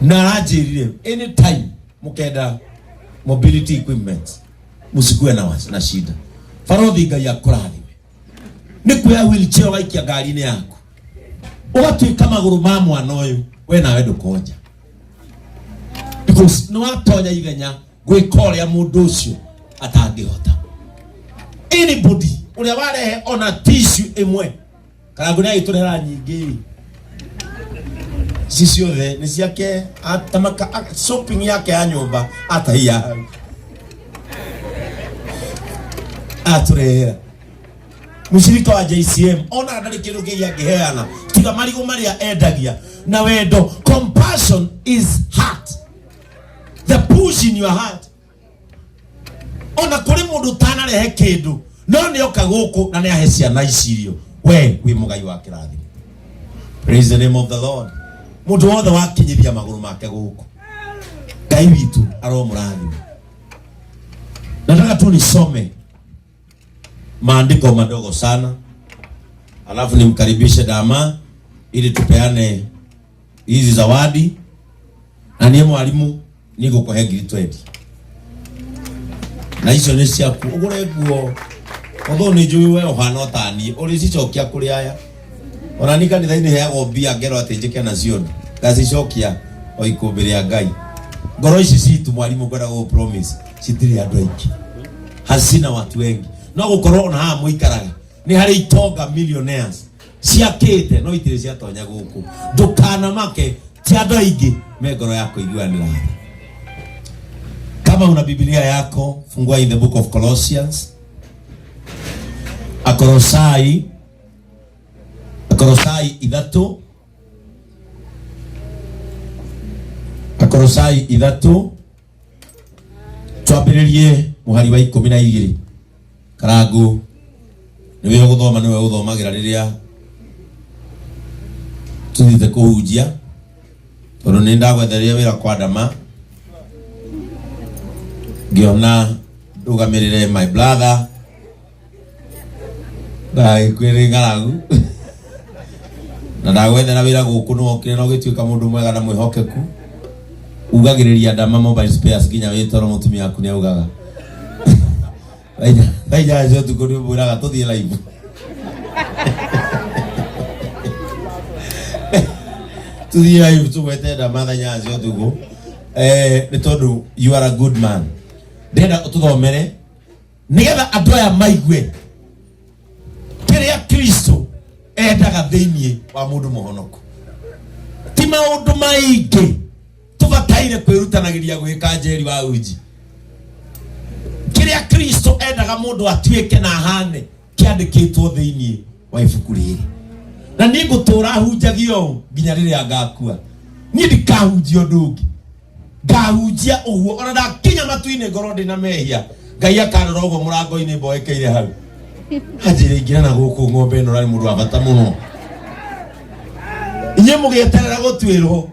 Na aranjĩrire anytime mũkenda mobility equipment mũsikue na shida. Barothi, Ngai akũrathime. Nĩ kuoya wheelchair ũgaikia ngari-inĩ yaku, ũgatuĩka magũrũ ma mwana ũyũ. We nawe ndũkonja because nĩ watonya ithenya gwĩka ũrĩa mũndũ ũcio atangĩhota. Anybody ũrĩa warehe ona tissue ĩmwe, Karangũ nĩ agĩtũrehera nyingĩ ici ciothe nĩ ciake, atamaka shopping yake ya nyũmba atahia hau atũrehera. Mũcirika wa JCM ona ndarĩ kĩndũ kĩngĩ angĩheana tiga marigũ marĩa endagia na wendo. Compassion is heart, the push in your heart. Ona kũrĩ mũndũ ũtanarehe kĩndũ no nĩ oka gũkũ na nĩ ahe ciana ici irio, we wĩ mũgai wa kĩrathimo. Praise the name of the Lord. Mũndũ wothe wakinyithia magũrũ make gũkũ, Ngai witũ aromũrathima. Nataka tu nisome maandiko madogo sana, alafu nimkaribishe Dama ili tupeane hizi zawadi. Na niĩ mwalimu nĩngũkũhe 20,000 na icio nĩ ciaku ũgũre nguo, although nĩ njũĩ we ũhana o ta niĩ, ũrĩcicokia kũrĩ aya. Ona ni kanitha-inĩ heagwo mbia ngerwo atĩ njĩke nacio ũndũ, ngacicokia o ikũmbĩ rĩa Ngai. Ngoro ici citũ, mwarimũ, ngwenda gũgũ promise citirĩ andũ aingĩ, hazina watu wengi. No gũkorwo ona haha mũikaraga nĩ harĩ itonga, millionaires ciakĩte, no itirĩ ciatonya gũkũ. Ndũkanamake, ti andũ aingĩ me ngoro ya kũiguanĩra tha. Kama una Biblia yako, fungua in the book of Colossians, Akolosai, Akolosai 3, Akolosai 3, twambĩrĩrie mũhari wa 12. Karangu nĩwe ũgũthoma, nĩwe ũgũthomagĩra rĩrĩa tũthiĩte kũhunjia, tondũ nĩ ndagwethereire wĩra kwa Ndama, ngĩona ndũgamĩrĩre my brother ndagĩkwĩrĩ ng'aragu. Na ndagwethera wĩra gũkũ nĩ wokire na ũgĩtuĩka mũndũ mwega na mwĩhokeku, ugagĩrĩria Ndama mobile spares nginya wĩ toro. Mũtumia waku nĩ augaga thaa 8 cia ũtukũ nĩ ũmwĩraga tũthiĩ live, tũthiĩ live tũgwete Ndama thaa 8 cia ũtukũ. Nĩ tondũ you are a good man. Ndĩrenda ũtũthomere nĩgetha andũ aya maigue kĩrĩa Kristo endaga thĩinĩ wa mũndũ mũhonoku. Ti maũndũ maingĩ tũbataire kwĩrutanagĩria gwĩka, njeri wa uji. Kĩrĩa Kristo endaga mũndũ atuĩke na ahane kĩandĩkĩtwo thĩinĩ wa ibuku rĩrĩ. Na niĩ ngũtũra hunjagia ũũ nginya rĩrĩa ngakua. Niĩ ndikahunjia ũndũ ũngĩ, ngahunjia ũguo. Ona ndakinya matu-inĩ ngorwo ndĩ na mehia, Ngai akanora ũguo mũrango-inĩ mboekeire hau, anjĩre ingĩra na gũkũ ng'ombe ĩno ũrarĩ mũndũ wa bata mũno. Inyuĩ mũgĩeterera gũtuĩrwo,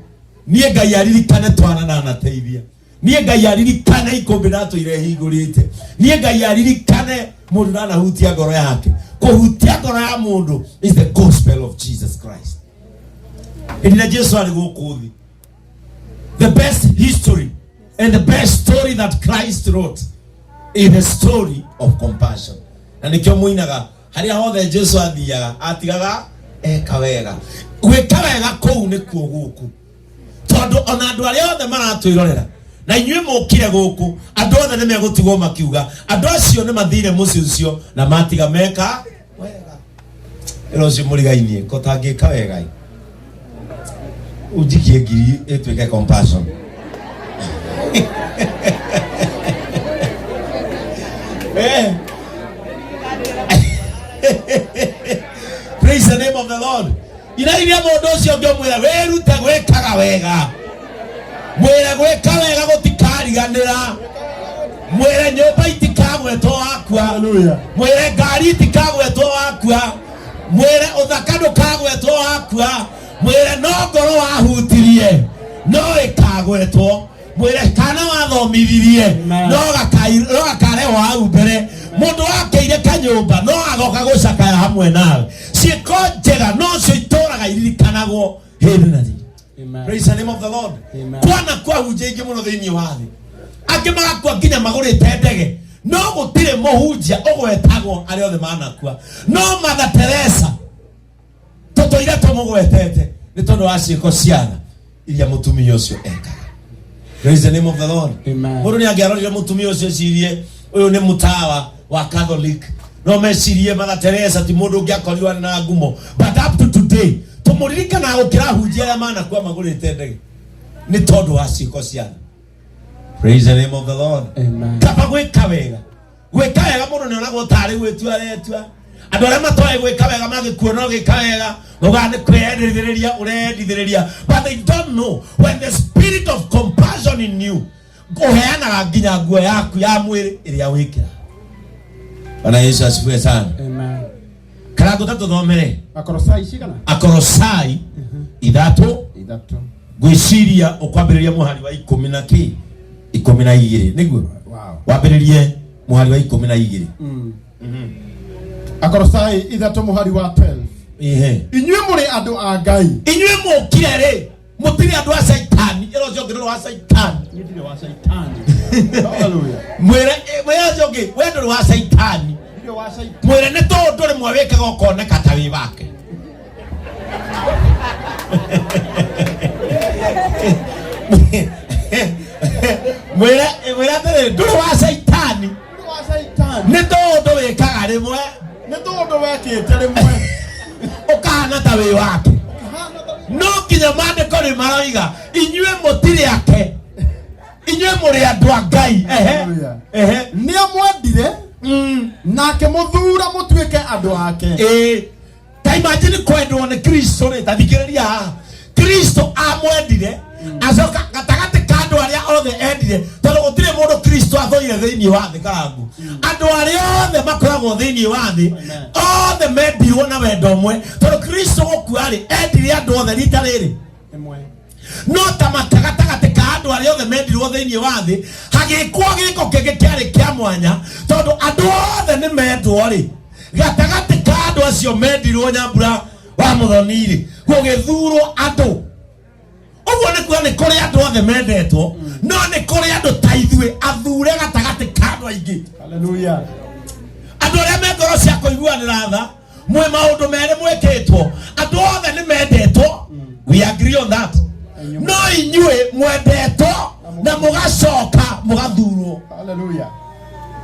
niĩ Ngai aririkane twana ndanateithia, niĩ Ngai aririkane ikũmbĩ ndatũire hingũrĩte, niĩ Ngai aririkane mũndũ ndanahutia ngoro yake. Kũhutia ngoro ya mũndũ is the gospel of Jesus Christ. Hĩndĩ ĩrĩa Jesu arĩ gũkũ thĩ, the best history and the best story that Christ wrote is the story of compassion. Na nĩkĩo mũinaga harĩa hothe Jesu athiaga atigaga eka wega. Gwĩka wega kũu nĩkuo gũkũ, tondũ ona andũ arĩa othe maratwĩrorera na inyuĩ mũkire gũkũ, andũ othe nĩ megũtigwo makiuga andũ acio nĩ mathire mũciĩ ũcio na matiga meka wega. Ĩno ũcio mũrigainie ko tangĩka wega ĩ, unjikie ngiri ĩtuĩke compassion. Eh. Praise the name of the Lord. Inairia mũndũ ũcio ũngĩ ũmwĩre wĩrute gwĩkaga wega. Mwĩre gwĩka wega gũtikariganĩra. Mwĩre nyũmba itikagwetwo wakua. Hallelujah. Mwĩre ngari itikagwetwo wakua. Mwĩre ũthaka ndũkagwetwo wakua. Mwĩre no ngoro wahutirie no ĩkagwetwo. Mwĩre kana wathomithirie Amen. no gakarehwo hau mbere. Mũndũ wakeire kanyũmba no agoka gũcakaya hamwe nawe. Ciĩko njega nocio itũraga iririkanagwo hĩndĩ na hĩndĩ. Amen. Praise the name of the Lord. Amen. Kwana kwa hunjia ingĩ mũno thĩinĩ wa thĩ angĩ magakua nginya magũrĩte ndege no gũtirĩ mũhunjia ũgwetagwo arĩa othe manakua no Mother Teresa tũtũire tũmũgwetete nĩ tondũ wa ciĩko ciana iria mũtumia ũcio ekaga. Praise the name of the Lord. Amen. Mũndũ nĩ angĩarorire mũtumia ũcio ecirie ũyũ nĩ mũtawa wa Catholic no mecirie Mother Teresa ti mũndũ ũngĩakorirwo arĩ na ngumo, but up to today tũmũririkanaga gũkĩra ahunjia arĩa manakua magũrĩte ndege nĩ tondũ wa ciĩko ciana. Praise the name of the Lord. Amen. Kaba gwĩka wega, gwĩka wega mũndũ nĩ onagwo tarĩ gwĩtua aretua. Andũ arĩa matoĩ gwĩka wega magĩkuona ũgĩka wega maugaga nĩ kwĩyendithĩrĩria ũreyendithĩrĩria, but they don't know when the spirit of compassion in you ũheanaga nginya nguo yaku ya mwĩrĩ ĩrĩa wĩkĩra. Bwana Yesu asifiwe sana. Amen. Karango tũthomere Akorosai cigana? Akorosai 3. 3. Ngwĩciria ũkwambĩrĩria mũhari wa ikũmi na kĩ 12 nĩguo. Wow. Wambĩrĩrie mũhari wa 12. Akorosai 3 mũhari wa 12. Ihe. Inyuĩ mũrĩ andũ a Ngai. Inyuĩ mũkire rĩ mũtirĩ andũ a Caitani, ĩra ũcio ũngĩ ndũrĩ wa Caitani. Niĩ ndirĩ wa Caitani. Hallelujah. Mwĩre mwĩre ũcio ũngĩ we ndũrĩ wa Caitani. Ndirĩ wa Caitani. Mwĩre nĩ tondũ rĩmwe wĩkaga ũkoneka ta wĩ wake. Mwĩre mwĩre atĩrĩrĩ ndũrĩ wa Caitani. Ndirĩ wa Caitani. Nĩ tondũ wĩkaga rĩmwe Nĩ tondũ wekĩte rĩmwe. ũkahana ta wĩ wake. No nginya maandĩko nĩ maroiga inyuĩ mũtirĩ ake, inyuĩ mũrĩ andũ a Ngai. Ehe. Hallelujah. Ehe. Nĩ amwendire na akĩmũthuura mũtuĩke andũ ake. Ĩĩ, ta imagine kwendwo nĩ Kristo rĩ, ta thikĩrĩria haha. Kristo amwendire acoka gatagatĩ ka andũ arĩa othe endire, tondũ gũtirĩ mũndũ Kristo athũire thĩinĩ wa thĩ karangu. Andũ arĩa othe makoragwo thĩinĩ wa thĩ othe mendirwo na wendo ũmwe, tondũ Kristo gũkua rĩ endire andũ othe rita rĩrĩ. Ĩmwe. No ta mata gatagatĩ ka andũ arĩa othe mendirwo thĩinĩ wa thĩ hagĩkwo gĩko kĩngĩ kĩarĩ kĩa mwanya, tondũ andũ othe nĩ mendwo rĩ, gatagatĩ ka andũ acio mendirwo Nyambura wa Mũthoni rĩ gũgĩthurwo andũ. Ũguo nĩ kuga nĩ kũrĩ andũ othe mendetwo, no nĩ kũrĩ andũ ta ithuĩ athure gatagatĩ ka andũ aingĩ. Hallelujah. Andũ arĩa me ngoro cia kũiguanĩra tha mwĩ maũndũ merĩ mwĩkĩtwo, andũ othe nĩ mendetwo, we agree on that, no inyuĩ mwendetwo na mũgacoka mũgathurwo. Hallelujah.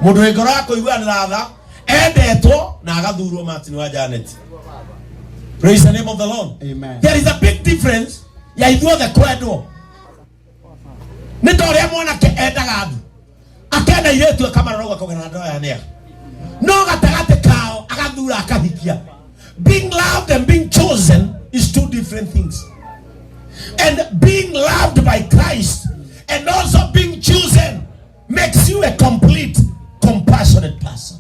Mũndũ wĩ ngoro ya kũiguanĩra tha endetwo na agathurwo. Martin wa Janet. Praise the name of the Lord. Amen. There is a big difference ya ithuothe kwendwo. Nĩ ta ũrĩa mwanake endaga andũ, akenda airĩtu akamarora ũguo akauga na ndoya nĩa, no gatagatĩ kao agathura akahikia. Being loved and being chosen is two different things, and being loved by Christ and also being chosen makes you a complete compassionate person.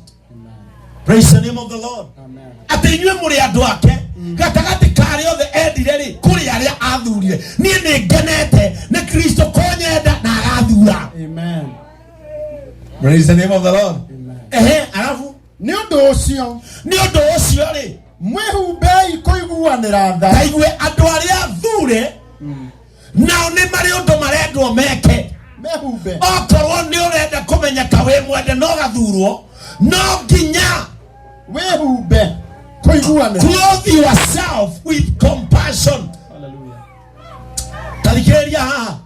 Praise the name of the Lord. Amen. Atĩ inyuĩ mũrĩ andũ ake gatagatĩ ka arĩa othe endire rĩ kũrĩ arĩa athurire. Niĩ nĩ ngenete nĩ Kristo kũnyenda na agathura. Amen. Praise the name of the Lord. Amen. Ehe, arabu Nĩ ũndũ ũcio nĩ ũndũ ũcio rĩ mwĩhumbei kũiguanĩra tha. Taigue andũ arĩa athure nao nĩ marĩ ũndũ marendwo meke. Mehumbe. Okorwo nĩ ũrenda kũmenyeka wĩ mwende no gathurwo, no nginya Wĩhumbe kũiguanĩra. Clothe yourself with compassion. Hallelujah. Tathikĩrĩria haha,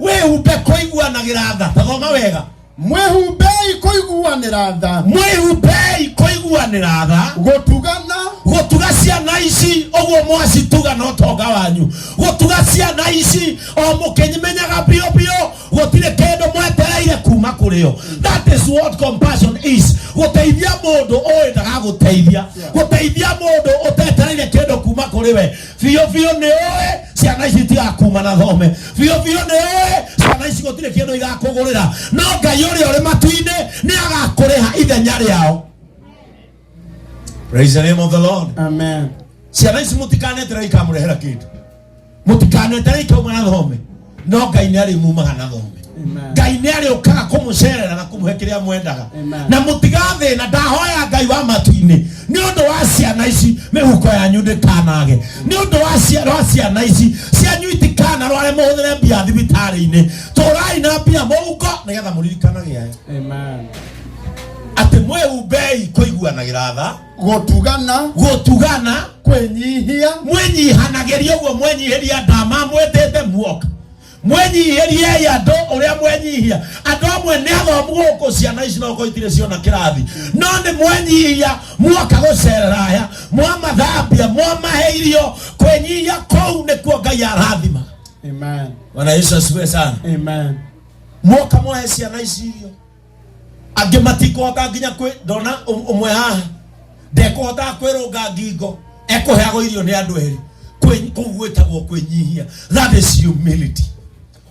wĩhumbe kũiguanagĩra tha. Tathoma wega. Mwĩhumbei kũiguanĩra tha. Mwĩhumbei kũiguanĩra tha. Gũtugana. Gũtuga ciana ici ũguo mwacituga no tonga wanyu, gũtuga ciana ici o mũkĩmenyaga biũ biũ gũtirĩ kĩndũ mwetereire kuma kũrĩ o. That is what compassion is. Gũteithia mũndũ ũĩ ndagagũteithia, gũteithia mũndũ ũtetereire kĩndũ kuma kũrĩ we. Biũ biũ nĩ ũĩ ciana ici itigakuma na thome, biũ biũ nĩ ũĩ ciana ici gũtirĩ kĩndũ igakũgũrĩra, no Ngai ũrĩa ũrĩ matu-inĩ nĩ agakũrĩha ithenya rĩao. Praise the name of the Lord. Amen. Ciana ici mũtikaneterere ikamũrehera kĩndũ, mũtikaneterere ikauma na thome, no Ngai nĩ arĩmumaga na thome. Amen. Ngai nĩ arĩũkaga kũmũcerera na kũmũhe kĩrĩa mwendaga. Amen. Na mũtigathĩna. Ndahoya Ngai wa matu-inĩ nĩ ũndũ wa ciana ici, mĩhuko yanyu ndĩkanage. Nĩ ũndũ wa ciana ici cianyu itikanarware, mũhũthĩre mbia thibitarĩ-inĩ. Tũrai na mbia mũhuko nĩgetha mũririkanage aya. Amen. Atĩ mwĩhumbei kũiguanagĩra tha, Gũtugana, gũtugana, kwĩnyihia, mwĩnyihanagĩrie ũguo mwenyihĩria andũ amamwĩtĩte muoka, mwenyihĩriei andũ ũrĩa mwenyihia. Andũ amwe nĩ athomu gũkũ, ciana ici no korwo itirĩ ciona kĩrathi, no nĩ mwenyihia muoka gũcerera aya, mwamathambia, mwamahe irio. Kwĩnyihia kũu nĩkuo Ngai arathima. Amen. Bwana Yesu asifiwe sana. Amen. Muoka mwahe ciana ici irio, angĩ matikũhota nginya kwĩ ndona ũmwe haha ndekũhotaga kwĩrũnga ngingo, ekũheagwo irio nĩ andũ erĩ. Kũu gwĩtagwo kwĩnyihia, that is humility.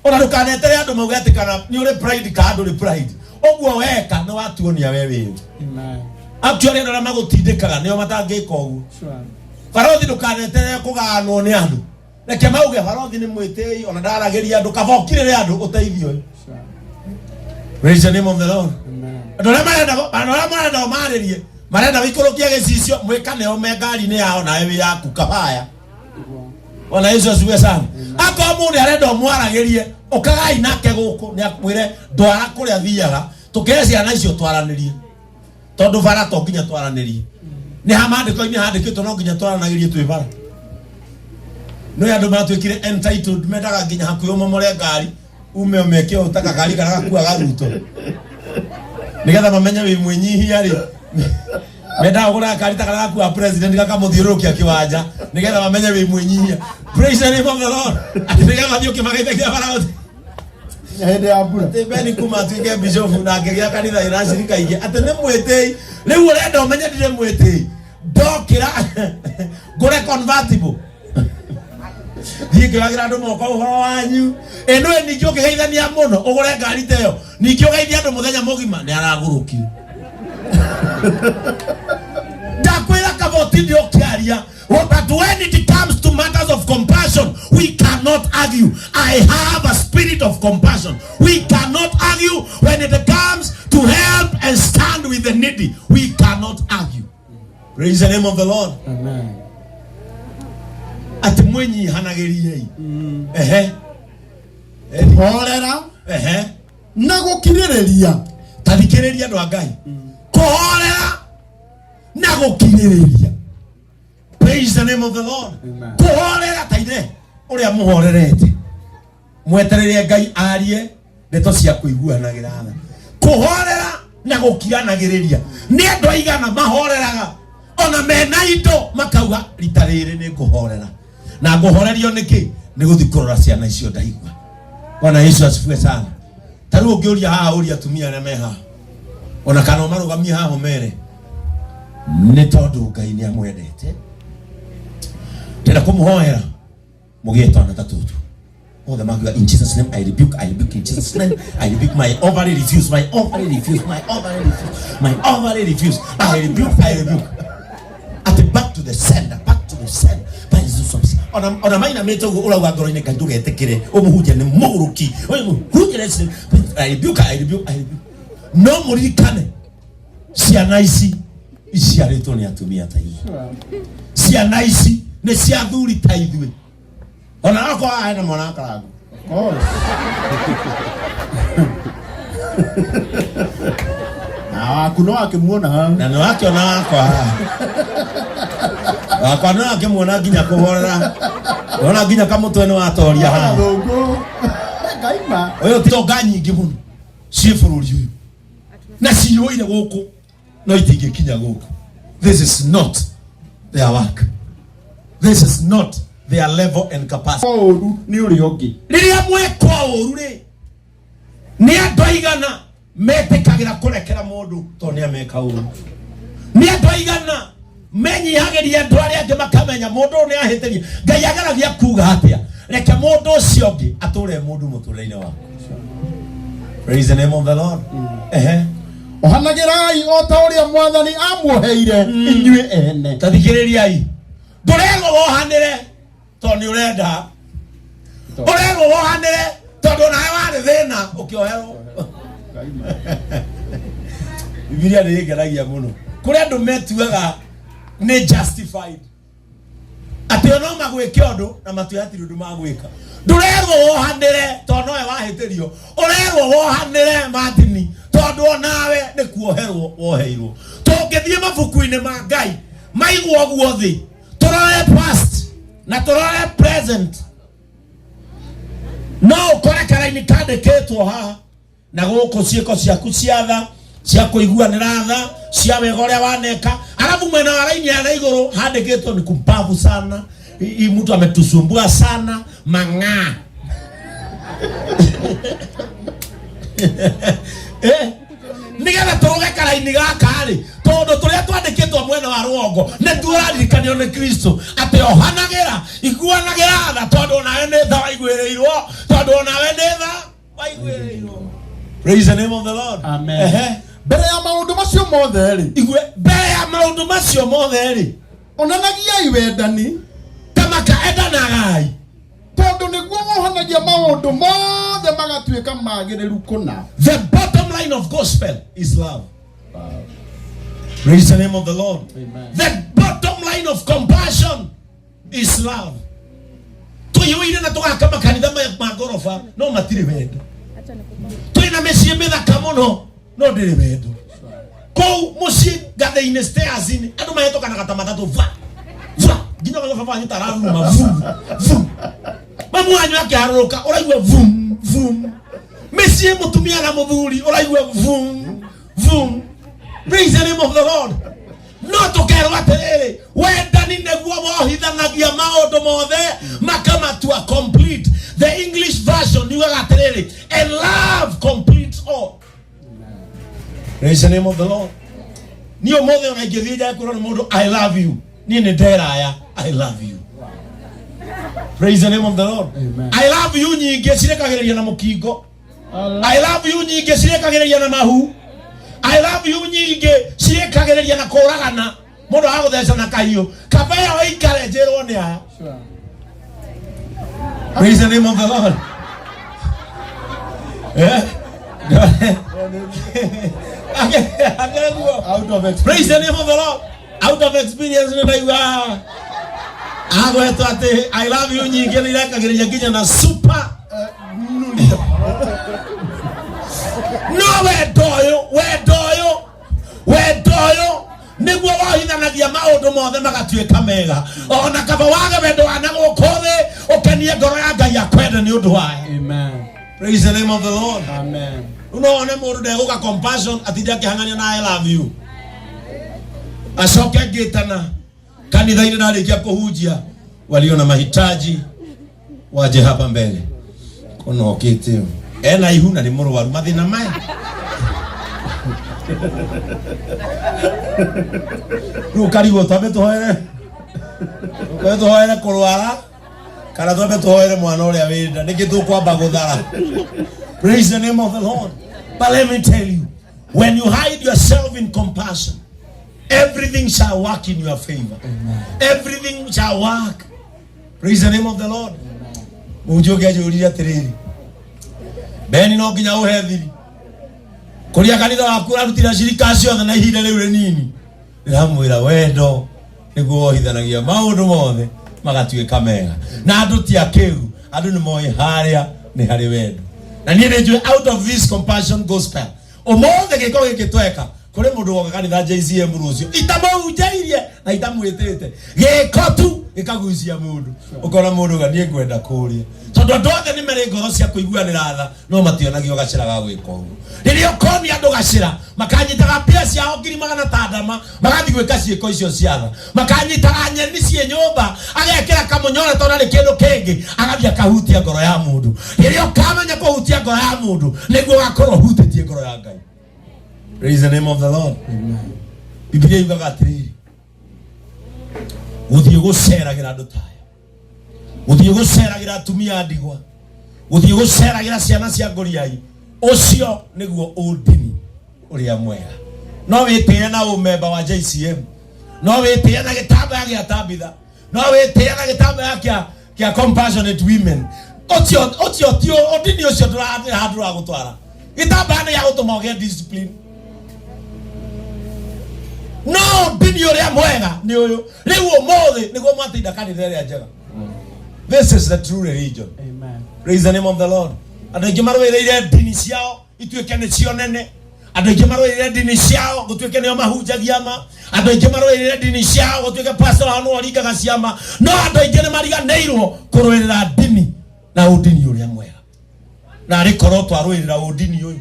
Ona ndũkanetere andũ mauge atĩ kana nĩ ũrĩ pride kana ndũrĩ pride. Ũguo weka nĩ watuonia we wĩ. Amen. Actually andũ arĩa magũtindĩkaga nĩo matangĩka ũguo. Sure. Barothi, ndũkaneterere kũganwo nĩ andũ. Reke mauge barothi nĩ mwĩtĩi, ona ndaragĩria andũ, kaba ũkirĩre andũ ũteithio ũyũ. Sure. Praise the name of the Lord. Amen. Andũ arĩa marenda ũmarĩrie, marenda wĩikũrũkie gĩcicio, mwĩkane o me ngari-inĩ yao nawe wĩ yaku kabaya. Nĩguo. Bwana Yesu asifiwe sana. Akorwo mũndũ arenda ũmwaragĩrie, ũkagai nake gũkũ nĩ akwĩre ndwara kũrĩa thiaga, tũkĩre ciana icio twaranĩrie, tondũ bara to nginya twaranĩrie. Nĩ ha maandĩko-inĩ handĩkĩtwo no nginya twaranagĩrie twĩ bara? No andũ matuĩkire entitled, mendaga nginya hakuhĩ ũmomore ngari ume ũmeke ũũ ta kagari karĩa gakuaga ruto nĩgetha mamenye wĩ mwĩnyihia rĩ. Mendaga kũgũra gakari ta karĩa gakuaga president gakamũthiũrũrũkia kĩwanja nĩgetha mamenye wĩ mwĩnyihia. Praise the name of the Lord. Atĩ nĩgetha mathiĩ ũkĩmageithagia bara Hĩndĩ ya mbura. Atĩ Beni kuma atuĩke bishofu na akĩgĩa kanitha ĩracirika ingĩ atĩ nĩ mwĩtĩi. Rĩu ũrenda ũmenye ndirĩ mwĩtĩi, ndokĩra ngũre convertible, thiĩ ngĩoyagĩra andũ moko ũhoro wanyu ĩno. Ĩ ningĩ ũkĩgeithania mũno, ũgũre ngari ta ĩyo, ningĩ ũgeithia andũ mũthenya mũgima, nĩ aragũrũkire. Ndakwĩra kaba ũtinde ũkĩaria. But when it comes to matters of compassion, we cannot argue. I have a spirit of compassion. We cannot argue when it comes to help and stand with the needy. We cannot argue. Praise the name of the Lord. Amen. Atĩ mwĩnyihanagĩriei. Ehe. Horera Ehe. na gũkirĩrĩria. Ta thikĩrĩria andũ a Ngai. Kũhorera na gũkirĩrĩria. Praise the name of the Lord. Amen. Kũhorera ta ithe ũrĩa mũhorerete, mwetereire Ngai arie ndeto cia kũiguanagĩra tha. Kũhorera na gũkiranagĩrĩria, nĩ andũ aigana mahoreraga ona mena indo makauga rita rĩrĩ nĩ ngũhorera na ngũhorerio nĩkĩ? Nĩ gũthiĩ kũrora ciana icio ndaigua. Bwana Yesu asifiwe sana. Ta rĩu ũngĩũria haha, ũria atumia arĩa me haha, ona kana ũmarũgamie haha ũmere nĩ tondũ Ngai nĩ amwendete, ndĩrenda kũmũhoera mũgĩe twana ta tũtũ. Othe makiuga, "In Jesus' name I rebuke, I rebuke, in Jesus' name I rebuke. My ovary refuse, my ovary refuse, my ovary refuse, my ovary refuse. I rebuke, I rebuke." Atĩ back to the sender, back to the sender by Jesus. Ona mainamĩte ũguo, ũrauga ngoro-inĩ, "Ngai, ndũgetĩkĩre ũmũhunjia nĩ mũgũrũki ũyũ mũhunjia. I rebuke, I rebuke, I rebuke." No mũririkane ciana ici iciarĩtwo nĩ atumia ta ithuĩ, ciana ici nĩ cia athuri ta ithuĩ, ona akorwo haha hena mwana wa karangu. Of course. Na waku no akĩmuona hau. Na nĩ wakĩona wakwa haha, wakwa nĩ wakĩmuona nginya kũhorera, ona nginya kamũtwe nĩ watoria haha. Thũngũ. Ngaima. Ũyũ ti tonga nyingĩ mũno ciĩ bũrũri ũyũ na ciyũire gũkũ, no itingĩkinya gũkũ. This is not their work, this is not their level and capacity. Ũru nĩ ũrĩa ũngĩ. Rĩrĩa mwekwo ũru rĩ, nĩ andũ aigana metĩkagĩra kũrekera mũndũ tondũ nĩ ameka ũru? Nĩ andũ aigana menyihagĩria andũ arĩa angĩ makamenya mũndũ ũyũ nĩ ahĩtĩria? Ngai ageragia kuga atĩa? Reke mũndũ ũcio ũngĩ atũre mũndũ mũtũrĩre-inĩ waku. Praise the name of the Lord. Ehe. Ohanagĩrai o ta ũrĩa Mwathani amuoheire inyuĩ ene. Ta thikĩrĩriai, ndũrerwo wohanĩre tondũ nĩ ũrenda, ũrerwo wohanĩre tondũ nawe. Warĩ thĩna ũkĩoherwo. Bibilia nĩ ĩngeragia mũno. Kũrĩ andũ metuaga nĩ justified atĩ o no magwĩke ũndũ na matue hatirĩ ũndũ magwĩka. Ndũrerwo wohanĩre tondũ nowe wahĩtĩrio, ũrerwo wohanĩre Martin tondũ o nawe nĩ kuoherwo woheirwo. Tũngĩthiĩ mabuku-inĩ ma Ngai maigwo ũguo thĩ, tũrore past na tũrore present, no ũkore karaini kandĩkĩtwo haha na gũkũ ciĩko ciaku cia tha, cia kũiguanĩra tha, cia wega ũrĩa waneka, alafu mwena wa raini ya na igũrũ handĩkĩtwo ni kumbavu sana, hii mtu ametusumbua sana mang'aa. Eh, nigetha tũrũge karaini gaka rĩ, tondũ tũrĩa twandĩkĩtwo mwena wa rũgongo nĩ tuoraririkanio nĩ Kristo atĩ ohanagĩra, iguanagĩra tha, tondũ onawe nĩ tha waiguĩrĩirwo, tondũ onawe nĩ tha waiguĩrĩirwo. Praise the name of the Lord. Amen. Ehe. Mbere ya maũndũ macio mothe rĩ, Igue mbere ya maũndũ macio mothe rĩ, onanagiai wendani, tamaka endanagai, tondũ nĩguo wohanagia maũndũ mothe magatuĩka magĩrĩru kũna. The bottom line of gospel is love. Praise the name of the Lord. Amen. The bottom line of compassion is love. Tũiyũire na tũgaka makanitha ma ngoroba no matirĩ wendo. Twĩna mĩciĩ mĩthaka mũno no ndĩrĩ wendo. Kũu mũciĩ ngathĩ-inĩ stairs-inĩ andũ mahĩtũkanaga ta matatũ va va nginya ũkaigua baba wanyu ta araruruma vum vum, mamu wanyu akĩharũrũka ũraigua vum vum, mĩciĩ mũtumia na mũthuri ũraigua vum vum. Praise the name of the Lord. No tũkerwo atĩrĩrĩ, wendani nĩguo wohithanagia maũndũ mothe makamatua complete. The English version yugaga atĩrĩrĩ, and love completes all. Praise the name of the Lord. Niĩ ũmũthĩ ona ingĩthiĩ nja kwĩrwo nĩ mũndũ I love you, niĩ nĩ nderaya I love you. Praise the name of the Lord. Amen. I love you nyingĩ cirekagĩrĩria na mũkingo. I love you nyingĩ cirekagĩrĩria na mahu. I love you nyingĩ cirekagĩrĩria na kũragana, mũndũ agũtheca na kahiũ, kaba ĩyo ĩikare njĩrwo nĩ aya. Praise the name of the Lord. Eh? Akeguo. Out of experience. Praise the name of the Lord. Out of experience nĩ ndaigua agwetwo atĩ I love you nyingĩ nĩ irekagĩrĩria nginya na super. No wendo ũyũ, wendo ũyũ, wendo ũyũ nĩguo wohithanagia maũndũ mothe magatuĩka mega. Ona kaba wage wendo wa na gũkũ thĩ, ũkenie ngoro ya Ngai akwende nĩ ũndũ wayo. Amen. Praise the name of the Lord. Amen. Rĩu no one mũndũ ndegũka compassion atinde akĩhang'ania na I love you, acoke ngĩtana kanitha-inĩ ndarĩkia kũhunjia, walio na mahitaji waje hapa mbele, kona okĩte ena ihu na nĩ mũrwaru mathĩna maya. Rĩu ũkarigwo twambe tũhoere, twambe tũhoere kũrwara kana twambe tũhoere mwana ũrĩa wĩ nda? Nĩkĩ tũkwamba gũthara? Praise the name of the Lord. But let me tell you, when you hide yourself in compassion, everything shall work in your favor. Everything shall work. Praise the name of the Lord. Mũhunjia ũngĩ anjũririe atĩrĩrĩ, Beni, no nginya ũhe thiri kũrĩa kanitha waku ũrarutire cirika ciothe na ihinda rĩu rĩnini? Ndĩramwĩra wendo nĩguo wohithanagia maũndũ mothe magatuĩka mega, na andũ ti akĩgu, andũ nĩ moĩ harĩa nĩ harĩ wendo. Na niĩ nĩ njũĩ out of this compassion gospel, ũmũthĩ gĩko gĩkĩ tweka, kũrĩ mũndũ woka kanitha JCM rũciũ itamũhunjĩirie na itamwĩtĩte, gĩko tu gĩkagucia mũndũ, ũkona mũndũ ga niĩ ngwenda kũrĩa, tondũ andũ othe nĩ marĩ ngoro cia kũiguanĩra tha no mationagio gacĩra ga gwĩka ũguo. Rĩrĩa ũkonia andũ gacĩra, makanyitaga mbia ciao ngiri magana tandama magathiĩ gwĩka ciĩko icio cia tha, makanyitaga nyeni ciĩ nyũmba agekĩra kamũnyore tondũ arĩ kĩndũ kĩngĩ, agathiĩ akahutia ngoro ya mũndũ. Rĩrĩa ũkamenya kũhutia ngoro ya mũndũ, nĩguo ũgakorwo ũhutĩtie ngoro ya Ngai. Praise the name of the Lord. Biblia yugaga atĩrĩrĩ, gũthiĩ gũceragĩra andũ ta aya, gũthiĩ gũceragĩra atumia a ndigwa, gũthiĩ gũceragĩra ciana cia ngũriai, ũcio nĩguo ũndini ũrĩa mwega. No wĩtĩe na ũmemba wa JCM, no wĩtĩe na gĩtambaya gĩa Tabitha, no wĩtĩe na gĩtambaya kĩa Compassionate Women. Ũcio ũcio ti ũndini ũcio ndũrathiĩ handũ ũragũtwara. Gĩtambaya nĩ gĩa gũtũma ũgĩe discipline. No ndini ũrĩa mwega nĩ ũyũ. Rĩu ũmũthĩ nĩguo mwatinda kanitha ĩrĩa njega. This is the true religion. Amen. Praise the name of the Lord. Andũ aingĩ marũĩrĩire ndini ciao ituĩke nĩcio nene. Andũ aingĩ marũĩrĩire ndini ciao gũtuĩke nĩo mahunjagia ma. Andũ aingĩ marũĩrĩire ndini ciao gũtuĩke pastor wao nĩwe ũringaga ciama. No andũ aingĩ nĩ mariganĩirwo kũrũĩrĩra ndini na ũndini ũrĩa mwega. Na arĩ korwo twarũĩrĩra ũndini ũyũ,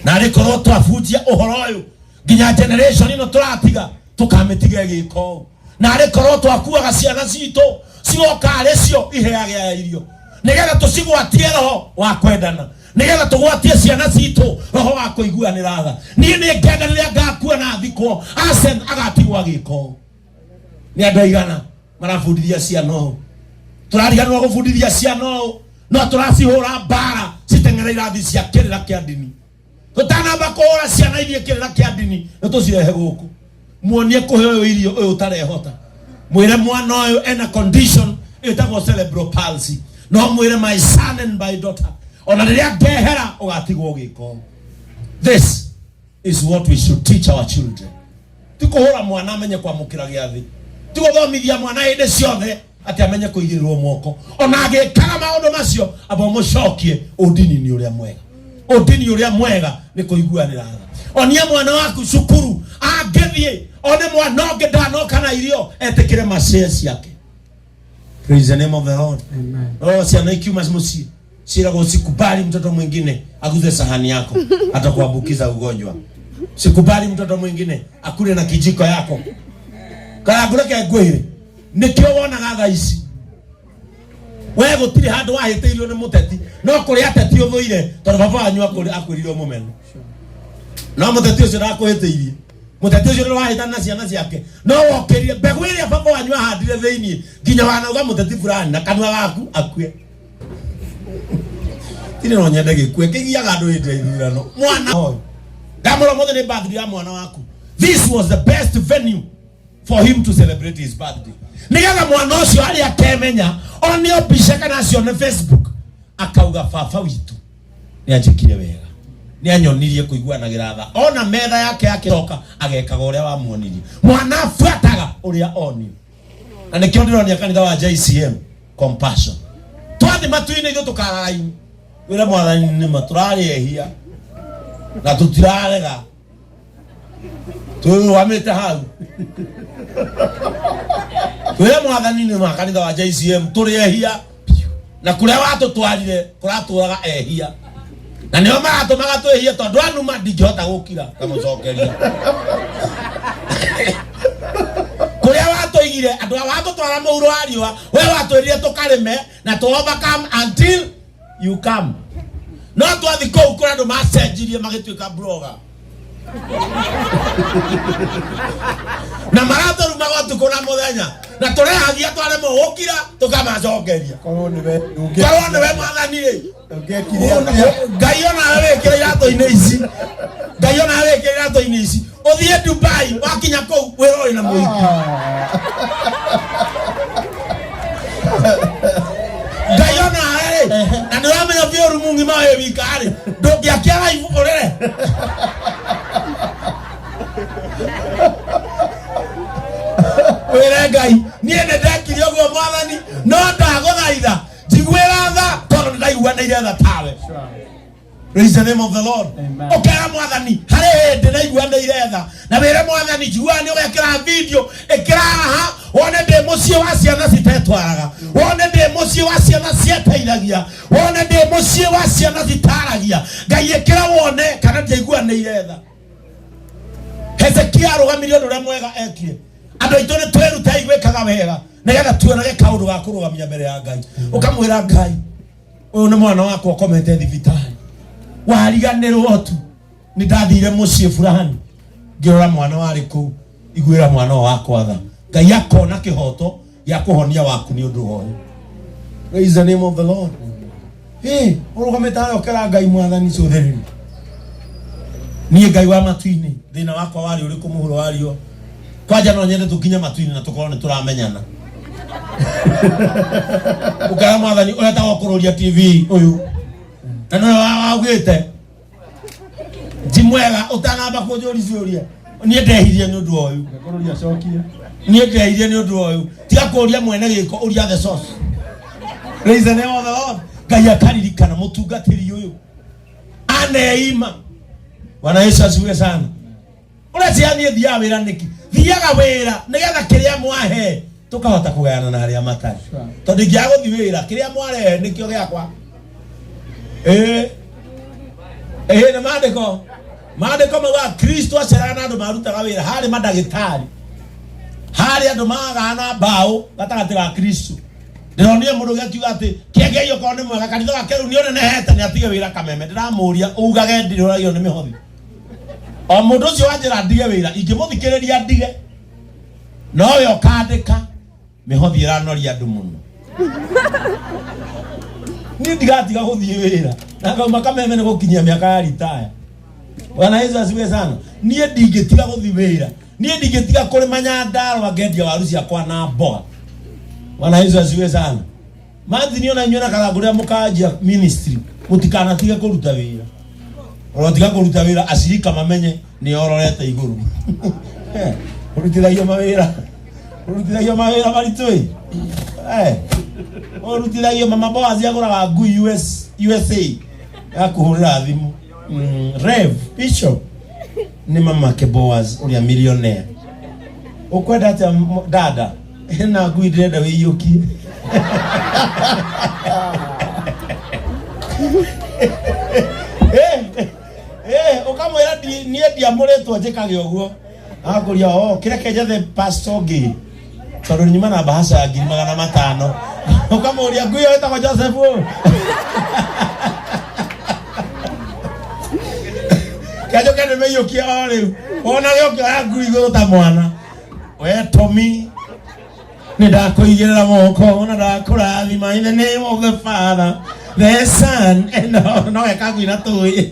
na arĩ korwo twabunjia ũhoro ũyũ nginya generation ĩno tũratiga tũkamĩtiga ĩgĩka ũũ, na arĩ korwo twakuaga ciana citũ cigoka arĩ cio iheage aya irio nĩgetha tũcigwatie roho wa kwendana, nĩgetha tũgwatie ciana citũ roho wa kũiguanĩra tha. Niĩ nĩ ngenda rĩrĩa ngakua na thikwo Arsene agatigwo agĩka ũũ. Nĩ andũ aigana marabundithia ciana ũũ? Tũrariganĩrwo gũbundithia ciana ũũ, no tũracihũra mbara citeng'ere irathi cia kĩrĩra kĩa ndini. Tũtanamba kũhũra ciana ithiĩ kĩrĩra kĩa ndini, nĩ tũcirehe gũkũ muonie kũhe ũyũ irio ũyũ ũtarehota. Mwĩre mwana ũyũ ena condition ĩtagwo cerebral palsy, no mwĩre my son and my daughter, ona rĩrĩa ngehera ũgatigwo ũgĩka ũũ. This is what we should teach our children. Ti kũhũra mwana amenye kwamũkĩra gĩathĩ, ti gũthomithia mwana hĩndĩ ciothe atĩ amenye kũigĩrĩrwo moko. Ona agĩkaga maũndũ macio, amba ũmũcokie ũndini-inĩ ũrĩa mwega. Ũndini ũrĩa mwega nĩ kũiguanĩra tha. Onia mwana waku cukuru angĩthiĩ one mwana ũngĩ ndanoka na irio, etĩkĩre macee ciake. Praise the name of the Lord. Amen. Oh, ciana ikiuma mũciĩ ciĩragwo usikubali mtoto mwingine aguze sahani yako, atakuambukiza ugonjwa. Sikubali mtoto mwingine akule na kijiko yako. Karangũreke ngwĩre, nĩkĩo wonaga thaa ici we gũtirĩ handũ wahĩtĩirio nĩ mũteti, no kũrĩ ateti ũthũire tondũ baba wanyu akwĩrire ũmũmene. No mũteti ũcio ndakũhĩtĩirie, mũteti ũcio nĩ wahĩtana na ciana ciake, no wokĩrire mbegũ ĩrĩa baba wanyu ahandire thĩiniĩ nginya wanauga mũteti fulani na kanua gaku akue. Tini no nyende gĩkue kĩgiaga andũ hĩndĩ ya ithurano. Mwana ũyũ ndamũra ũmũthĩ nĩ birthday ya mwana waku. This was the best venue for him to celebrate his birthday, nĩgetha mwana ũcio arĩa akemenya onio mbica kana acione Facebook akauga baba witũ nĩ anjĩkire wega, nĩ anyonirie kũiguanagĩra tha. Ona metha yake akĩroka agekaga ũrĩa wamuonirie. Mwana abuataga ũrĩa onio, na nĩkĩo ndĩronia kanitha wa JCM compassion. Twathi matu-inĩ ithuĩ tũkararaini wĩra mwathani nĩma tũrarĩ ehia na tũtirarega twĩrũgamĩte hau twĩre mwathani nĩma kanitha wa JCM tũrĩ ehia, na kũrĩa watũtwarire kũratũraga ehia na nĩo maratũmaga twĩhie, tondũ anuma ndingĩhota gũkira ngamũcokeria. Kũrĩa watũigire andũ a watũtwara mũhuro wa riũa, we watwĩrire tũkarĩme na tũ overcome until you come, no twathi kũu kũrĩa andũ macenjirie magĩtuĩka blogger na maratũrumaga ũtukũ na mũthenya, na tũrehagia twaremwo gũkira tũkamacokeria. Korwo nĩwe Korwo nĩwe mwathani rĩ, ũngĩekire atĩa? Ngai onawe wĩkĩre iratũ-inĩ ici, Ngai onawe wĩkĩre iratũ-inĩ ici ũthiĩ Dubai, wakinya kũu wĩra ũrĩ na mũhiki. Ngai onawe rĩ, na nĩ ũramenya biũ rumu ng'ima wĩ wika rĩ, ndũngĩakia live ũrĩre. Wĩre Ngai, niĩ nĩ ndekire ũguo mwathani, no ndagũthaitha njiguĩra tha tondũ nĩ ndaiguanĩire tha tawe. Praise the name of the Lord. Amen. Ũkera mwathani harĩ hĩndĩ ndaiguanĩire tha, na wĩre mwathani njiguaga nĩ ũgekĩra video ĩkĩra haha wone ndĩ mũciĩ wa ciana citetwaraga, wone ndĩ mũciĩ wa ciana cieteithagia, wone ndĩ mũciĩ wa ciana citaragia. Ngai ĩkĩra wone kana ndiaiguanĩire tha. Hezekia arũgamirie ũndũ ũrĩa mwega ekire. Andũ aitũ nĩ twĩrutei gwĩkaga wega nĩgetha tuonage kaũndũ ga kũrũgamia mbere ya Ngai. Ũkamwĩra Ngai, ũyũ nĩ mwana wakwa ũkomete thibitarĩ, wariganĩrwo tu nĩ ndathire mũciĩ fulani ngĩrora mwana warĩ kũu, iguĩra mwana ũyũ wakwa tha. Ngai akona kĩhoto gĩa kũhonia waku nĩ ũndũ wa ũyũ. Praise the name of the Lord. Hey, ũrũgamĩte harĩa ũkera Ngai mwathani cũthĩrĩria niĩ Ngai wa matu-inĩ, thĩna wakwa warĩ ũrĩkũ mũhuro wa riũa? Kwanja no nyende tũkinye matu-inĩ na tũkorwo nĩ tũramenyana. Ũkera mwathani ũrĩa etagwo kũrũria TV ũyũ na nowe waugĩte ti mwega ũtanamba kũnjũria ciũria. Niĩ ndehirie nĩ ũndũ ũyũ. Kũrũria acokie. Niĩ ndehirie nĩ ũndũ ũyũ. Tiga kũria mwene gĩko, ũria the source. Praise the name of the Lord. Ngai akaririkana mũtungatĩri ũyũ aneima. Bwana Yesu asifiwe sana. Ũrecia niĩ thiaga wĩra nĩkĩ? Thiaga wĩra nĩgetha kĩrĩa mwahe tũkahota kũgayana na arĩa matarĩ. Tondũ ingĩaga gũthiĩ wĩra kĩrĩa mwarehe nĩkĩo gĩakwa. Ĩĩ ĩĩ nĩ maandĩko maandĩko maugaga Kristo aceraga na andũ marutaga wĩra. Harĩ mandagĩtarĩ, harĩ andũ magaga na mbaũ gatagatĩ ga Kristo. Ndĩronire mũndũ ũngĩ akiuga atĩ kĩengei okorwo nĩ mwega kanitha wake rĩu nĩ ũnenehete nĩ atige wĩra Kameme. Ndĩramũria ugage ndirũragio nĩ mĩhothi. O mũndũ ũcio wanjĩra ndige wĩra ingĩmũthikĩrĩria ndige, nowe ũkandĩka mĩhothi ĩranoria andũ mũno. Niĩ ndigatiga gũthiĩ wĩra na ngauma Kameme nĩ gũkinyia mĩaka ya ritaya. Bwana Yesu asifiwe sana. Niĩ ndingĩtiga gũthiĩ wĩra, niĩ ndingĩtiga kũrĩma Nyandarũa ngendia waru ciakwa na mboga. Bwana Yesu asifiwe sana. Mathini ona inyuĩ na karangu rĩrĩa mũkanjia ministry mũtikanatige kũruta wĩra. Ũrotiga kũruta wĩra acirika mamenye nĩ ororete igũrũ. Ũrutithagio mawĩra, ũrutithagio mawĩra maritũ ĩ. Ũrutithagio mama Boaz agũraga ngui US, USA ya kũhũrĩra thimũ. Rev Bishop nĩ mamake Boaz ũrĩa millionaire. Ũkwenda atĩa dada? Hena ngui ndĩrenda wĩiyũkie. Ũkamwĩra niĩ ndiamũrĩtwo njĩkage ũguo. Agakũria o kĩreke njethe pastor ũngĩ tondũ nyuma na bahasha ya 500,000. Ũkamũria ngui ĩyo ĩtagwo Joseph ũũ. Kĩanjũke nĩmĩiyũkie o rĩu. Wonage ũkĩoya ngui igũrũ ta mwana. We Tommy, nĩ ndakũigĩrĩra moko na ndakũrathima in the name of the Father, the Son and the no eka ngui na tũĩ.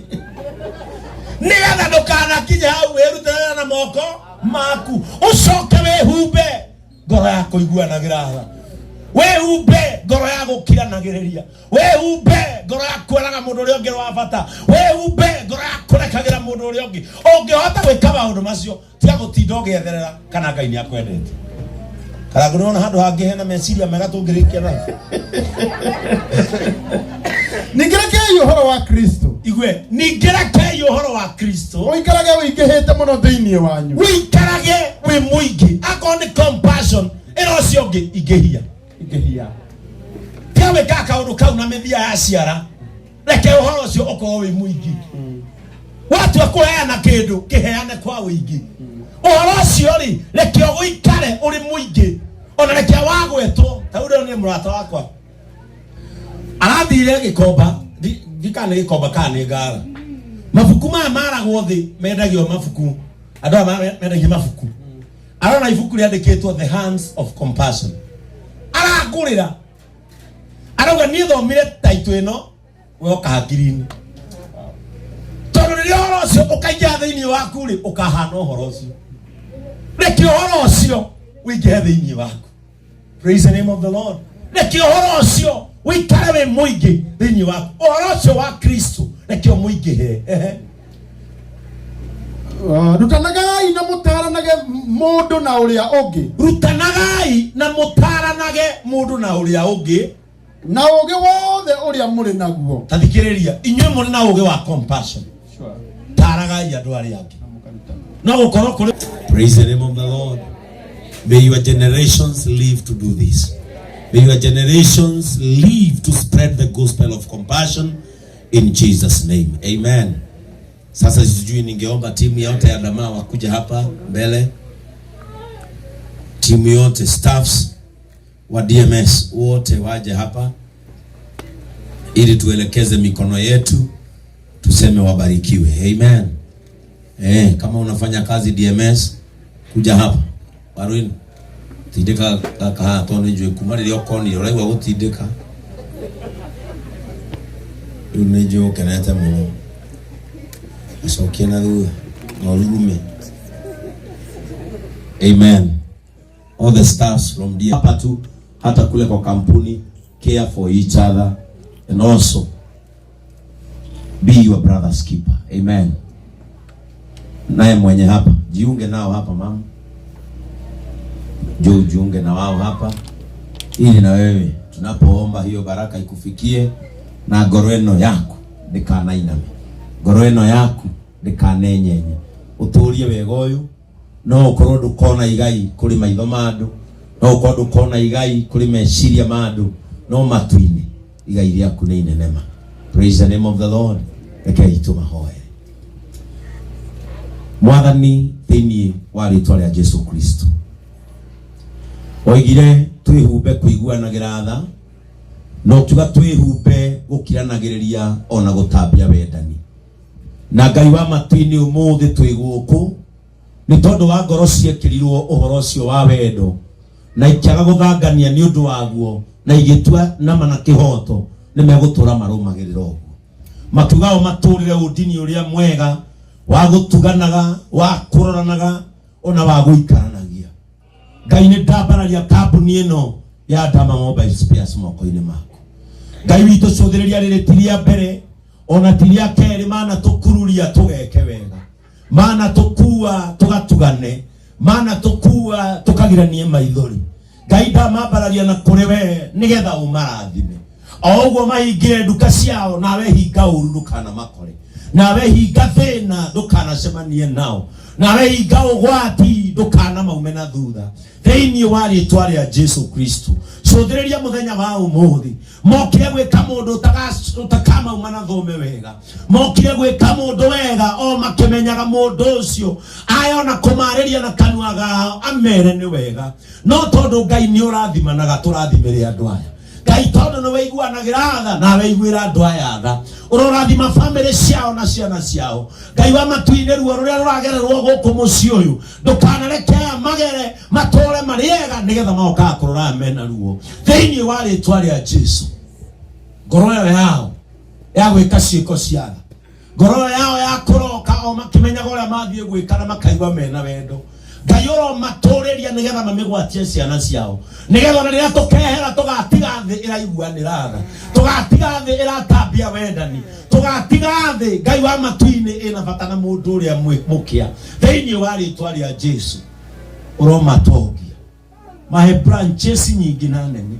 Nĩgetha ndũkanakinye hau wĩrute wĩra na moko maku, ũcoke wĩhumbe ngoro ya kũiguanagĩra tha, wĩhumbe ngoro ya gũkiranagĩrĩria, wĩhumbe ngoro ya kuonaga mũndũ ũrĩa ũngĩ wa bata, wĩhumbe ngoro ya kũrekagĩra mũndũ ũrĩa ũngĩ. Ũngĩhota gwĩka maũndũ macio, tiga gũtinda ũgĩetherera kana Ngai nĩ akwendete. Karangu nĩwona handũ hangĩ hena meciria mega tũngĩrĩkia nayo. Ningĩ rekei ũhoro wa Kristo Igue, ningĩ rekei ũhoro wa Kristo ũikarage ũingĩhĩte mũno thĩinĩ wanyu. Ũikarage wĩ mũingĩ. Akorwo nĩ compassion ĩra ũcio ũngĩ ingĩhia. Ingĩhia. Tiga gwĩkaga kaũndũ kau na mĩthia ya ciara. Reke ũhoro ũcio ũkorwo wĩ mũingĩ. Watua kũheana kĩndũ, kĩheane kwa ũingĩ. Ũhoro ũcio rĩ, reke ũgũikare ũrĩ mũingĩ. Ona reke wagwetwo. Ta rĩu ndĩronire mũrata wakwa arathire Gĩkomba, ndikana nĩ Gĩkomba kana nĩ Ngara. Mabuku maya maragwo thĩ, mendagio mabuku, andũ aya mendagia mabuku. Arona ibuku rĩandĩkĩtwo The Hands of Compassion, arangũrĩra arauga niĩ thomire taitũ ĩno we ũka hakiri-inĩ, tondũ rĩrĩa ũhoro ũcio ũkaingĩra thĩinĩ waku rĩ, ũkahana ũhoro ũcio. Reke ũhoro ũcio ũingĩre thĩinĩ waku. Praise the name of the Lord. Reke ũhoro ũcio ũikare wĩ mũingĩ thĩinĩ waku, ũhoro ũcio wa Kristo reke ũmũingĩhe. Ehe. Rutanagai na mũtaranage mũndũ na ũrĩa ũngĩ. Rutanagai na mũtaranage mũndũ na ũrĩa ũngĩ na ũũgĩ wothe ũrĩa mũrĩ naguo. Ta thikĩrĩria, inyuĩ mũrĩ na ũũgĩ wa compassion, taragai andũ arĩa angĩ no gũkorwo kũrĩ. Praise the name of the Lord. May your generations live to do this. May your generations live to spread the gospel of compassion in Jesus' name. Amen. Sasa sijui ningeomba timu yote ya Damaa wakuja hapa mbele, timu yote, staffs wa DMS wote waje hapa ili tuelekeze mikono yetu tuseme wabarikiwe. Amen. Kama unafanya kazi DMS kuja hapa. Baruini. Tindika kaka haha tondu njui kuma riria ukonire uraigua gutindika. Riu ni njui ukenete muno. Acokie na thutha na ururume. Amen. All the staffs from DMS. Hapa tu. Hata kule kwa kampuni, care for each other and also be your brother's keeper. Amen. Naye mwenye hapa jiunge nao hapa mama, njoo jiunge na wao hapa, ili na wewe tunapoomba hiyo baraka ikufikie, na ngoro ĩno yaku ndĩkanainame, ngoro ĩno yaku ndĩkanenyenye, ũtũrie wega ũyũ. No ũkorwo ndũkona igai kũrĩ maitho ma andũ, no ũkorwo ndũkona igai kũrĩ meciria ma andũ, no matu-inĩ igai rĩaku nĩ inene ma. Praise the name of the Lord. Rekei tũmahoere. Mwathani, thĩinĩ wa rĩtwa rĩa Jesu Kristo, oigire twĩhumbe kũiguanagĩra tha, na ũkiuga twĩhumbe gũkiranagĩrĩria ona gũtambia wendani. Na Ngai wa matu-inĩ, ũmũthĩ twĩ gũkũ nĩ tondũ wa ngoro ciekĩrirwo ũhoro ũcio wa wendo na ikĩaga gũthangania nĩ ũndũ waguo, na igĩtua nama na kĩhoto nĩ megũtũra marũmagĩrĩra ũguo. Makiuga o matũrĩre ũndini ũrĩa mwega wa gũtuganaga, wa kũroranaga, ona wa gũikaranagia. Ngai, nĩ ndambararia kambuni ĩno ya Dama Mobile Spares moko-inĩ maku. Ngai witũ, cũthĩrĩria rĩrĩ ti rĩa mbere ona ti rĩa kerĩ mana tũkururia tũgeke wega, mana tũkua tũgatugane, mana tũkua tũkagiranie maithori. Ngai, ndamambararia na kũrĩ we nĩgetha ũmarathime o ũguo mahingire nduka ciao. Nawe hinga ũru ndũkanamakore, nawe hinga thĩna ndũkanacemanie nao, nawe hinga ũgwati ndũkanamaume na thutha, thĩinĩ wa rĩtwa rĩa Jesu Kristo. Cũthĩrĩria mũthenya wa ũmũthĩ, mokire gwĩka mũndũ ũtakamauma na thome wega, mokire gwĩka mũndũ wega o makĩmenyaga mũndũ ũcio aya ona kũmarĩria na kanua gao amere nĩ wega. No tondũ Ngai nĩ ũrathimanaga, tũrathimĩre andũ aya. Ngai, tondũ nĩ waiguanagĩra tha, nawe iguĩra andũ aya tha, ũrorathima bamĩrĩ ciao na ciana ciao. Ngai wa matu-inĩ, ruo rũrĩa rũragererwo gũkũ mũciĩ ũyũ, ndũkanareke aya magere matũre marĩ ega nĩgetha magokaga kũrora mena ruo, thĩinĩ wa rĩtwa rĩa Jesu. Ngoro ĩyo yao ya gwĩka ciĩko cia tha, ngoro ĩyo yao ya kũroka o makĩmenyaga ũrĩa mathiĩ gwĩka na makaigua mena wendo, Ngai, ũromatũrĩria nĩgetha mamĩgwatie ciana ciao, nĩgetha ona rĩrĩa tũkehera tũgatiga thĩ ĩraiguanĩra tha, tũgatiga thĩ ĩratambia wendani, tũgatiga thĩ, Ngai wa matu-inĩ, ĩna bata na mũndũ ũrĩa mũkĩa, thĩinĩ wa rĩtwa rĩa Jesu. Ũromatongia, mahe branches nyingĩ na nene.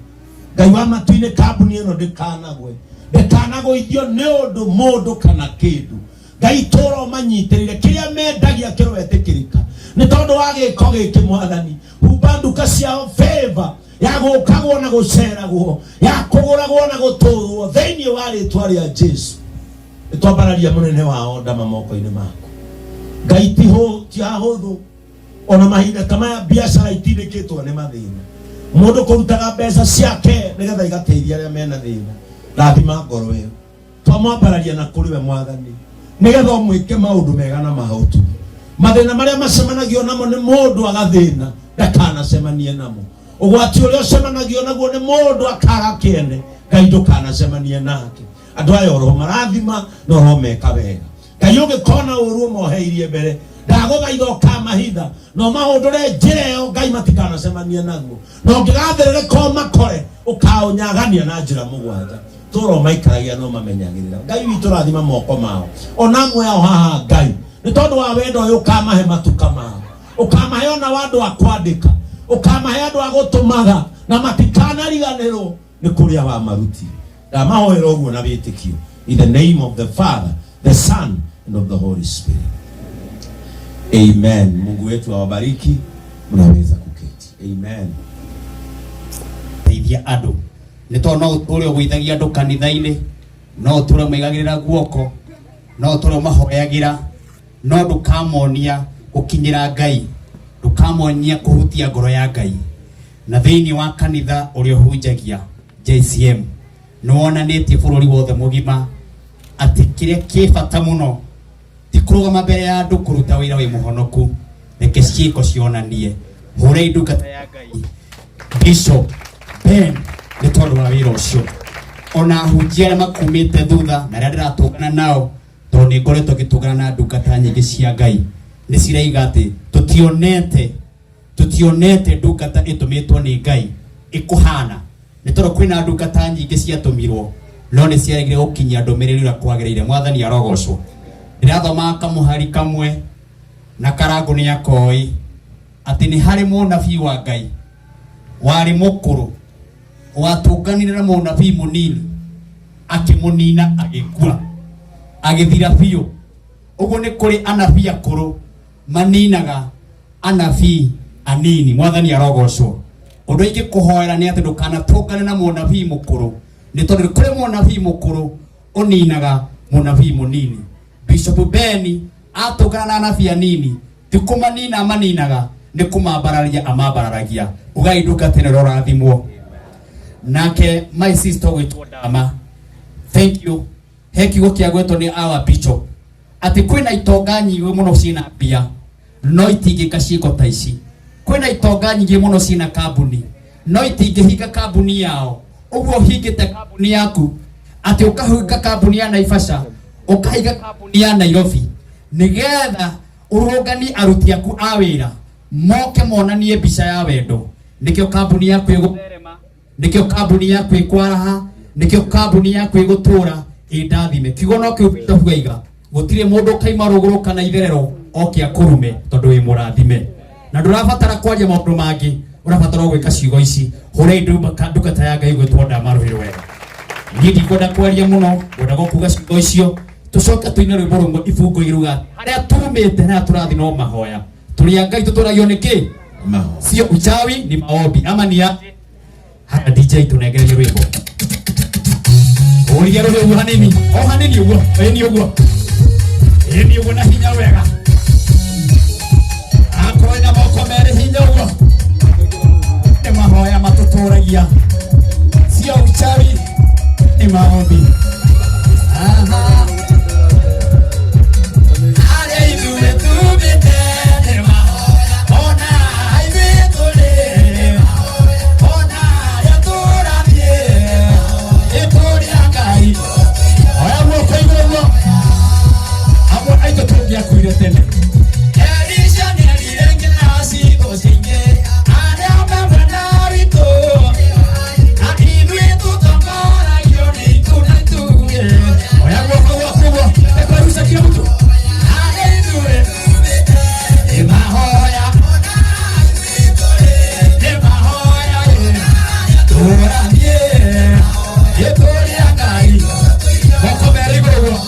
Ngai wa matu-inĩ, kambuni ĩno ndĩkanagwe, ndĩkanagũithio nĩ ũndũ mũndũ kana kĩndũ. Ngai, tũra ũmanyitĩrĩre, kĩrĩa mendagia kĩroetĩkĩrĩka nĩ tondũ wa gĩko gĩkĩ. Mwathani, humba nduka ciao favor ya gũkagwo na gũceragwo, ya kũgũragwo na gũtũrwo, thĩinĩ wa rĩtwa rĩa Jesu. Nĩtwambararia mũnene wao Ndama moko-inĩ maku. Ngai, ti hũthũ ona mahinda ta maya biacara itindĩkĩtwo nĩ mathĩna, mũndũ kũrutaga mbeca ciake nĩgetha igateithia arĩa mena thĩna. Rathima ngoro ĩyo. Twamwambararia na kũrĩ we, Mwathani, nĩgetha ũmwĩke maũndũ mega na mahotu. Mathĩna marĩa macemanagio namo nĩ mũndũ agathĩna, ndakanacemanie namo. Ũgwati ũrĩa ũcemanagio naguo nĩ mũndũ akaga kĩene, Ngai, ndũkanacemanie nake. Andũ aya oro marathima na oro meka wega. Ngai, ũngĩkona ũru ũmoheirie mbere, ndagũthaitha ũkamahitha na ũmahũndũre njĩra ĩyo, Ngai, matikanacemanie naguo. Na ũngĩgathĩrĩrĩka ũmakore, ũkaũnyagania na njĩra mũgwanja. Tũra ũmaikaragia na ũmamenyagĩrĩra. Ngai witũ, rathima moko mao ona amwe ao haha. Ngai, nĩ tondũ wa wendo ũyũ, ũkamahe matuka mao, ũkamahe ona wa andũ a kwandĩka, ũkamahe andũ a gũtũmaga, na matikanariganĩrwo nĩ kũrĩa wamarutire. Ndamahoera ũguo na wĩtĩkio, in the name of the Father, the Son and of the Holy Spirit, amen. Mungu wetu awabariki. Mnaweza kuketi. Amen. Teithia andũ nĩ tondũ no ũtũre ũgũithagia andũ kanitha-inĩ, no ũtũre ũmaigagĩrĩra guoko, no ũtũre ũmahoyagĩra, no ndũkamonia gũkinyĩra Ngai, ndũkamonia kũhutia ngoro ya Ngai. Na thĩinĩ wa kanitha ũrĩa ũhunjagia JCM, nĩ wonanĩtie bũrũri wothe mũgima atĩ kĩrĩa kĩ bata mũno ti kũrũgama mbere ya andũ kũruta wĩra wĩ mũhonoku, reke ciĩko cionanie. Hũrei ndungata ya Ngai Bishop Ben nĩ tondũ wa wĩra ũcio, ona ahunjia arĩa makumĩte thutha na arĩa ndĩratũngana nao, tondũ nĩ ngoretwo ngĩtũngana na ndungata nyingĩ cia Ngai, nĩ ciraiga atĩ tũtionete ndungata ĩtũmĩtwo nĩ Ngai. Ĩkũhana nĩ tondũ kwĩna ndungata nyingĩ ciatũmirwo no nĩ ciaregire gũkinyia ndũmĩrĩri ũrĩa kwagĩrĩire. Mwathani arogocwo. Ndĩrathomaga kamũhari kamwe na Karangũ nĩ akoĩ atĩ nĩ harĩ mũnabii wa Ngai warĩ mũkũrũ watũnganire na mũnabii mũnini, akĩmũnina, agĩkua, agĩthira biũ. Ũguo nĩ kũrĩ anabii akũrũ maninaga anabii anini. Mwathani arogocwo. Ũndũ ingĩkũhoera nĩ atĩ ndũkanatũngane na mũnabii mũkũrũ, nĩ tondũ nĩ kũrĩ mũnabii mũkũrũ ũninaga mũnabii mũnini. Bishop Beni atũngana na anabii anini, ti kũmanina amaninaga, nĩ kũmambararia amambararagia. Ugai ndungata ĩno ĩrorathimwo. Nake my sister ũgwĩtwo Ndama, thank you. He kiugo kĩa gwetwo nĩ our bishop atĩ kwĩna itonga nyingĩ mũno ciĩna mbia no itingĩka ciĩko ta ici. Kwĩna itonga nyingĩ mũno ciĩna kambuni no itingĩhinga kambuni yao. Ũguo ũhingĩte kambuni yaku, atĩ ũkahinga kambuni ya Naivasha, ũkahinga kambuni ya Nairobi, nĩgetha ũrũnganie aruti aku a wĩra moke monanie mbica ya wendo. Nĩkĩo kambuni yaku ĩgũtherema, nĩkĩo kambuni yaku ĩkwaraha, nĩkĩo kambuni yaku ĩgũtũra ĩndathime. Kiugo no kĩu Bishop aiga, gũtirĩ mũndũ ũkaima rũgũrũ kana itherero oke akũrume, tondũ wĩ mũrathime na ndũrabatara kwaria maũndũ mangĩ, ũrabatara o gwĩka ciugo ici. Hũrai ndungata ya Ngai gwĩtwo Ndama rũhĩ rwega. Niĩ ndikwenda kwaria mũno, ngwenda kuga ciugo icio, tũcoke tũine rwĩmbo rũmwe ibungo iruga harĩa tumĩte, harĩa tũrathiĩ no mahoya. Tũrĩ a Ngai, tũtũragio nĩ kĩ? Mahoya. Sio uchawi, ni maombi ama ni ya haya. DJ, tunengererie rwĩmbo ũria rũrĩ ũguo hanini, o hanini ũguo, ĩni ũguo, ĩni ũguo, na hinya wega, akorwo na moko merĩ hinya ũguo. Nĩ mahoya matũtũragia, sio uchawi, ni maombi. Aha. Harĩa ithuĩ tumĩte nĩ mahoya, ona ithuĩ tũrĩ, ona harĩa tũrathiĩ ĩtũrĩ a Ngai. Oya guoko igũrũ ũguo. Amwe aitũ tũngĩakuire tene. Elisha nĩerire Gehazi ũcingĩ arĩa me mwena witũ, na ithuĩ tũtongoragio nĩ itu na itu. Oya guoko gwaku ũguo, ekweruca kila mtu. Harĩa ithuĩ nĩ mahoya, nĩ mahoya tũrathiĩ, ĩtũrĩ a Ngai. Moko merĩ igũrũ ũguo.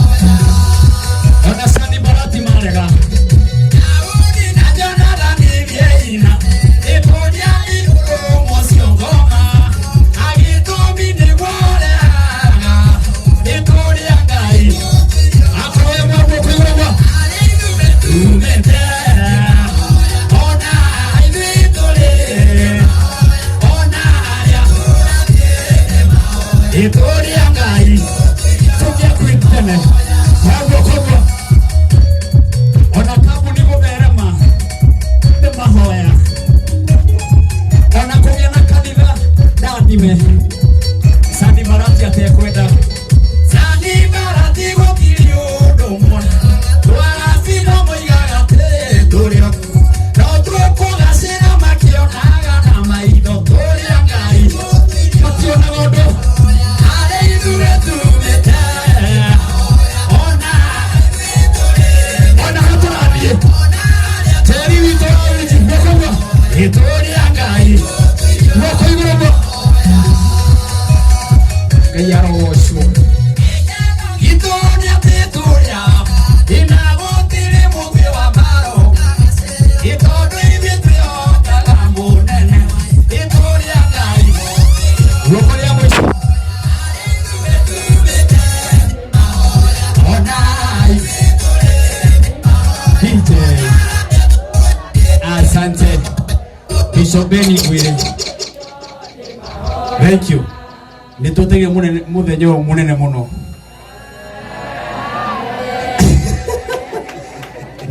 Ona Sani Barati marega. Daudi na Jonathani Vieina, ĩtũrĩa igũrũ mũcio ngoma, agĩtũmi nĩguo ũrehaga, ĩtũrĩ a Ngai. Akorwo guoko igũrũ ũguo. Tumĩte, ona ithuĩ tũrĩ, ona harĩa ĩtũrĩ a Ngai, tũngĩakuire tene. Oya guoko ũguo. Ona kambuni gũtherema nĩ mahoya, ona kũgĩa na kanitha ndathime. Sani Marati atekwenda Sani Marati, gũtirĩ ũndũ mwana twaracino moigaga atĩ tũrĩ o no tũkũgacĩra, makĩonaga na maitho tũrĩ a Ngai, mationaga ũndũ harĩa ithuĩ tumĩte, ona harĩa tũrathiĩ, tĩri witũ wa wiji. Guoko ũguo, ĩtũrĩ a Ngai, guoko igũrũ ũguo. Ngai arogocwo. Itũ nĩ atĩ tũrĩa ina gũtirĩ mũtĩ wa mbaro, ĩtondũ ithuĩ twĩhokaga mũnene, ĩtũrĩ a Ngai. Guoko rĩa mũico. Ona DJ, asante. Bishop Beni Bwire, thank you. Nĩ twetereire mũthenya ũyũ mũnene mũno.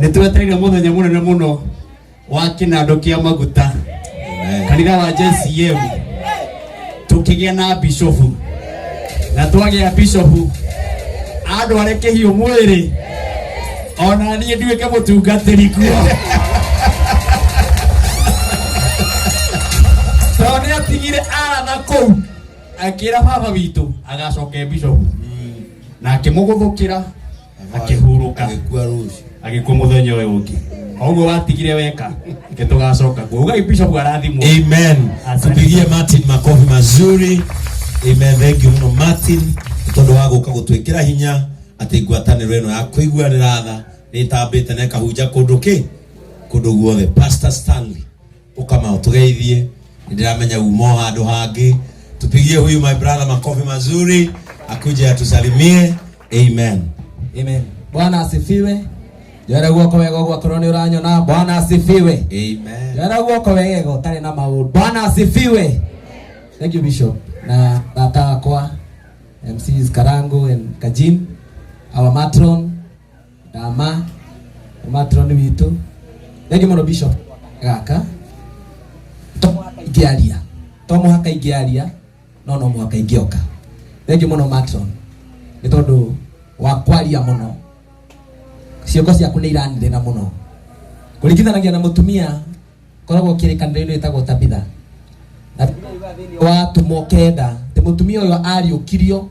Nĩ twetereire mũthenya mũnene mũno wa kĩnandũ kĩa maguta kanitha wa JCM, tũkĩgĩa na bishofu, na twagĩa bishofu andware kĩhiũ mwĩrĩ, ona niĩ nduĩke mũtungatĩri kuo, tondũ nĩ atigire. Na kũu akĩra baba witũ agacoke bishop na akĩmũgũthũkĩra, akĩhurũka. Agĩkua rũciũ. Agĩkua mũthenya ũyũ ũngĩ. Koguo watigire weka ke tũgacoka kuo. Ugai bishop arathimwo. Amen. Asante. Tupigie Martin makofi mazuri. Amen. Thank you muno Martin tondu wa guka gutwikira hinya ati ngwatanĩro ĩno ya kũiguanĩra tha nĩ ĩtambĩte na ĩkahunja kũndũ kĩ kũndũ guothe. Pastor Stanley, ũkama ũtũgeithie, nĩ ndĩramenya umo handũ hangĩ. Tupigie huyu my brother makofi mazuri akuje atusalimie. Amen. Amen. Bwana asifiwe. Njoera guoko wega ũguo akorwo nĩ ũranyona. Bwana asifiwe. Amen. Njoera guoko wega ũtarĩ na maũndũ. Bwana asifiwe. Thank you, Bishop. Na tata wakwa MCs Karango and Kajim, our matron Dama, matron witũ. Thank you mũno, Bishop. Gaka. To mũhaka ingĩaria. To mũhaka ingĩaria, no mũhaka ingĩoka. Thank you mũno, matron. Nĩ tondũ wa kwaria mũno, ciĩko ciaku nĩ iranĩrĩra mũno kũringithanagia na mũtumia koragwo kĩrĩkanĩro-inĩ wĩtagwo Tabitha, na Bibilia yugaga thĩinĩ wa Atũmwo 9 atĩ mũtumia ũyũ ariũkirio.